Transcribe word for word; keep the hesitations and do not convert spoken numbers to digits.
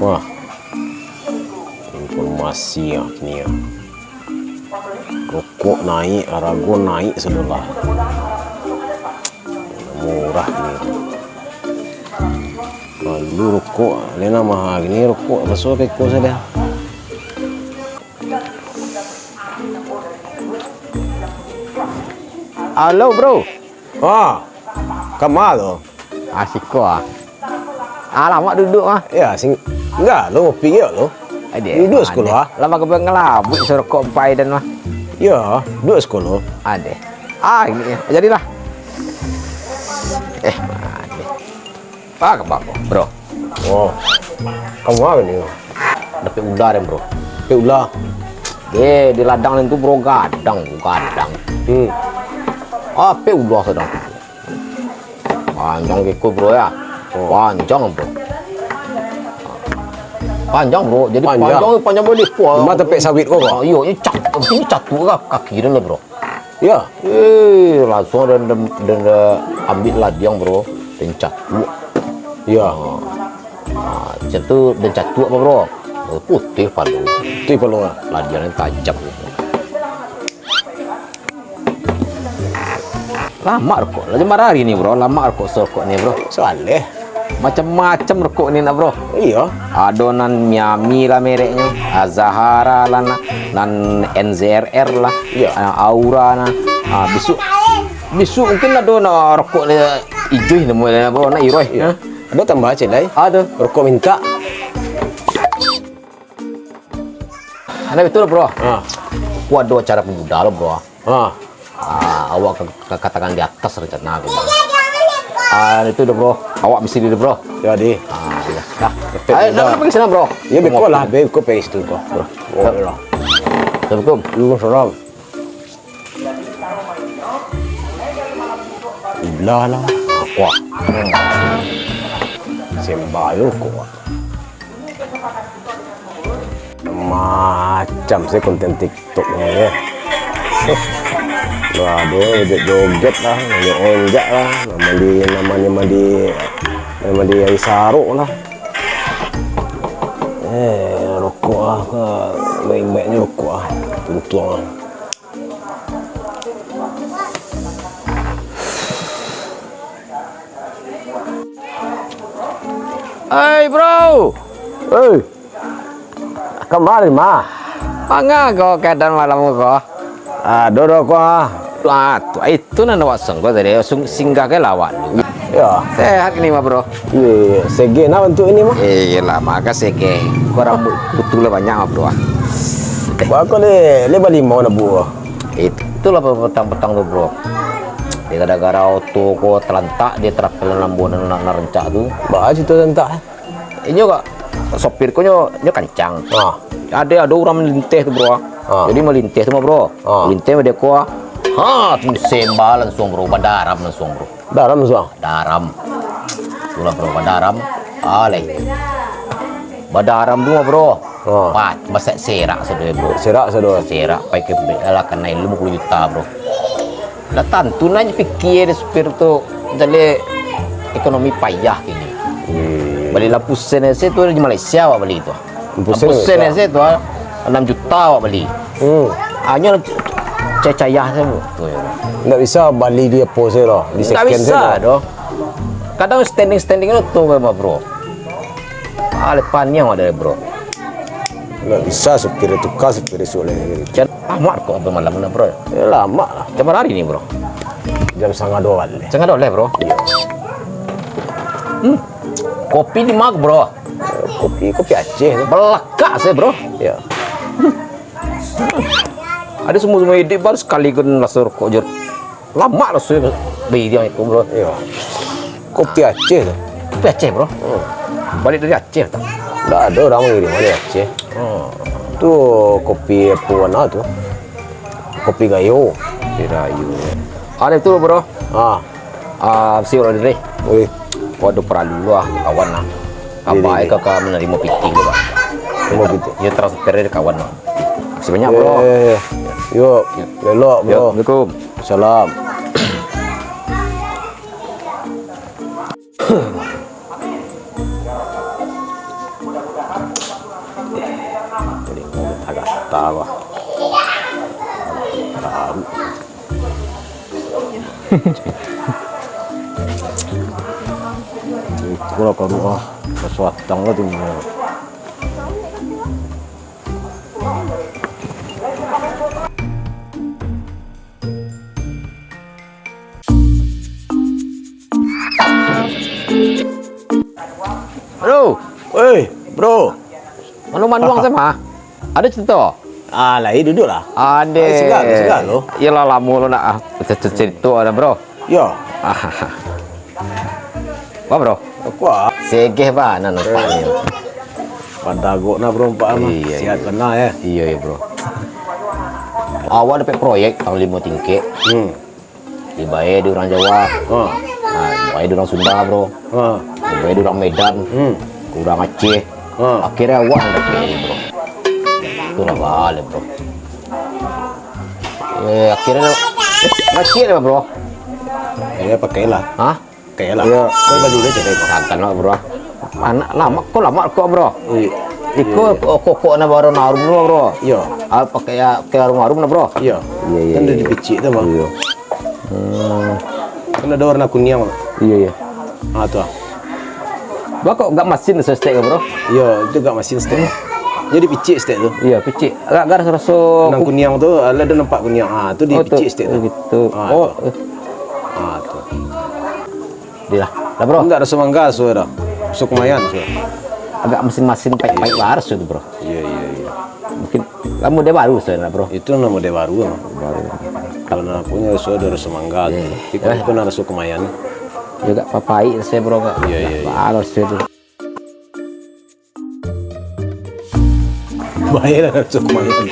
Wah, informasi yang kini ya. Rokok naik, harago naik sudah lah. Murah ni. Lalu rokok, ni lah mahal ni rokok, baso keko sajo. Halo, bro. Ah, kama tu? Ah, siko ah. Ah, lamak duduk ah. Ya, sing-, enggak lo, ngopi yo lo. Adeh, duduk ah, siko lo, adeh. Ah. Lama ke ngelabuik sorokok empai dan mah. Ya, duduk siko lo. Adeh. Ah, ini ya. Jadilah. Eh, adeh. Ah, kama ko, bro? Oh. Kama ko ni? Dapek ula den, bro. Dapek ula? Eh, di ladang den tu, bro, gadang, gadang. Hmm. Ah, dapek ula sadang. Panjang keko, bro, ya. Oh. Panjang, bro. Panjang, bro. Jadi panjang, panjang, panjang boleh kuah. Cuma tampek sawit ko, bro? Ah, iyo, ini cat-, ini catuak ka kaki den lah, bro. Ya. Eh, langsuang den, den, den, den ambiak ladiang, bro. Den catuak. Ya. Ah. Ah, macam tu den catuak, bro. Putih palu. Putih palu, ah. Ladiang den tajam. Lamak rokok. Lah, jam bara hari ni, bro? Lamak rokok sorokok ni, bro. Saleh. Macam-macam rokok ni nak, bro. Iyo. Ado nan Miami lah mereknyo, ah, Zahara lah, na-, nan N Z R R lah, iyo, ah, Aura lah. Ah, bisuak, bisuak mungkin ado nan rokok ni ijo namo lah, bro, nak iroh. Iyo. Ha? Ado tambah cek lai. Ado. Rokok mintak. Anak betul, bro. Ha. Ku ado acara pemuda lo, bro. Ha. Ah, awak ka, ka, katakan di atas rencana tu, bro. Ah, itu dah, bro. Awak misi dulu, bro. Ya, di. Ah, iya. Dah. Ayo, nak pergi sana, bro. Ya, beko lah, beko pergi situ, bro. Bro. Oh, ya. Assalamualaikum. Waalaikumsalam. Ulah lah. Wah. Sembayo kok. Macam se konten TikTok ni, ya. Lah, ado joget-joget lah, onjak-onjak lah, mandi, mandi, mandi, mandi aia sarok lah. Eh, rokok lah, baik-baiknyo rokok lah, tuntuang lah. Oi, bro. Oi. Kamari mah. Manga ko keadaan malam ko? Ado doh ko ah. Lah, tu, itu nan awak sangko tadi, sung-, singgah ke lawak dulu. Ya. Sehat ini mah, bro. Iya, iya. Sege nah bantuak ini mah. Iyalah, maka sege. Ko rambuik putu lah banyak mah, bro. Bako le, le balimau na buah. Itulah petang-petang tu, bro. Dia gara-gara oto ko talantak, dia tarapel lambuan nak, nak rancak tu. Baa carito talantak, eh? Inyo kak, sopir ko nyo, nyo kancang. Ah. Ado, ado urang malinteh tu, bro. Ah. Jadi malinteh tu mah, bro. Ah. Malinteh mah dia ko, ha, tu sembah langsuang, bro, badaram langsuang, bro. Daram suah. Daram. Itulah, bro, badaram. Alai. Badaram tu mah, bro. Ah. Pat, basak serak sado, bro. Serak sado. Serak, pai ke, alah, kanai limo puluah juta, bro. Lah tantu nyo pikia dek supir tu, jadi ekonomi payah kini. Iya. Bali lampu sen ese tu di Malaysia awak bali tu. Lampu sen lampu sen ese tu, ah, anam juta awak bali. Hmm. Hanyo cayah-cayah sajo tu, ya. Ndak bisa bali di apo sajo, di second sajo. Ndak bisa doh. Kadang standing-standing tu memang, bro. Alai paniang ado, bro. Ndak bisa supir tuka, supir isuak lai. Jan lamak kok abang malam ni, bro. Ya, lamak lah. Jam bara hari ni, bro? Jam satangah duo baleh. Satangah duo baleh, bro? Iya. Hmm. Kopi di mug, bro. Kopi, kopi Aceh tu. Balakak sajo, bro. Ya. Ado sumua-sumua iduik baru sakali ko raso rokok jo. Lamak rasonyo bairiang itu, bro. Iyo. Kopi Aceh tu. Kopi Aceh, bro. Hmm. Baliak dari Aceh tu. Ndak ado urang mangirim dari Aceh. Hmm. Tu kopi apo warna tu? Kopi Gayo. Kopi Gayo. Ado tu, bro. Ah. Ah, si Rodri. Oi. Waduh, paralu lah, kawan lah. Iya, iya, iya. Abah ka, ka manarimo pitih tu, Pak. Manarimo pitih. Iyo, transfer dari kawan lah. Makasih banyak, bro. Iya, iya, iya. Yo, yo. Lelok, bro. Yo, assalamualaikum. Salam. Tengok, gata-gata, bah. Tahu. Itulah karuah, basuatang lah tu. Bro. Oi, bro. Manu manduang sama? Ada cerita? Ah, lai duduak lah. Ada. Lai segalo, segalo. Iyalah, lamo lo nak, ah, cerita ada, bro. Yo. Ah. Wah, bro. Kuah. Segeh bana nampak ni. Padagok nah, bro, nampak mah. Iya, sihat iya. Bana, ya. Iya, iya, bro. Awak dapek proyek tang limo tingkek. Hmm. Dibayar di urang Jawa. Ha. Nah, dibayar di urang Sunda, bro. Ha. Dibayar di urang Medan. Hmm. Urang Aceh. Ha. Akhirnyo awak nan dapek, bro. Itulah baliak, bro. Eh, akhirnyo, eh, masih ada, bro. Ya, pakailah. Hah? Pakailah. Iya. Kau baju dia cakap. Santan lah, bro. Anak lama, kok lama kok, bro? Iya. Iko, iya, iya. Kok, kok, kok nak baru narum dulu, bro? Iya. Ah, pakai ya, pakai harum-harum lah, bro. Iya. Iya, iya, kan udah iya. Dipicik tu, bang. Iya. Hmm. Kan ada warna kuniang, bang. Iya, iya. Ah, tu ah. Bang, kok gak masin stek, bro? Iya, itu gak masin stek. Jadi picik stek tu. Iya, picik. Agak, agak rasa-rasa nang ku- kuniang tu, ada nampak kuniang. Ah, tu oh, tu. Dipicik stek tu. Oh, gitu. Ah, oh, tu. Eh. Ah, tu. Dia lah. Lah, bro. Enggak rasa mangga, so, dah. So, lumayan, so. Agak masin-masin pahit-pahit lah, so, tu, bro. Iya, iya, iya. Mungkin lah model baru, so, lah, bro. Itu lah model baru, lah. Baru. Kalau nak punya, so, ada rasa mangga, iya, tu. Tapi kalau eh. Itu nak rasa kemayan. Juga papai, saya, bro, enggak. Iya, iya, iya. Baru, so, tu. Bahaya lah, rasa kemayan.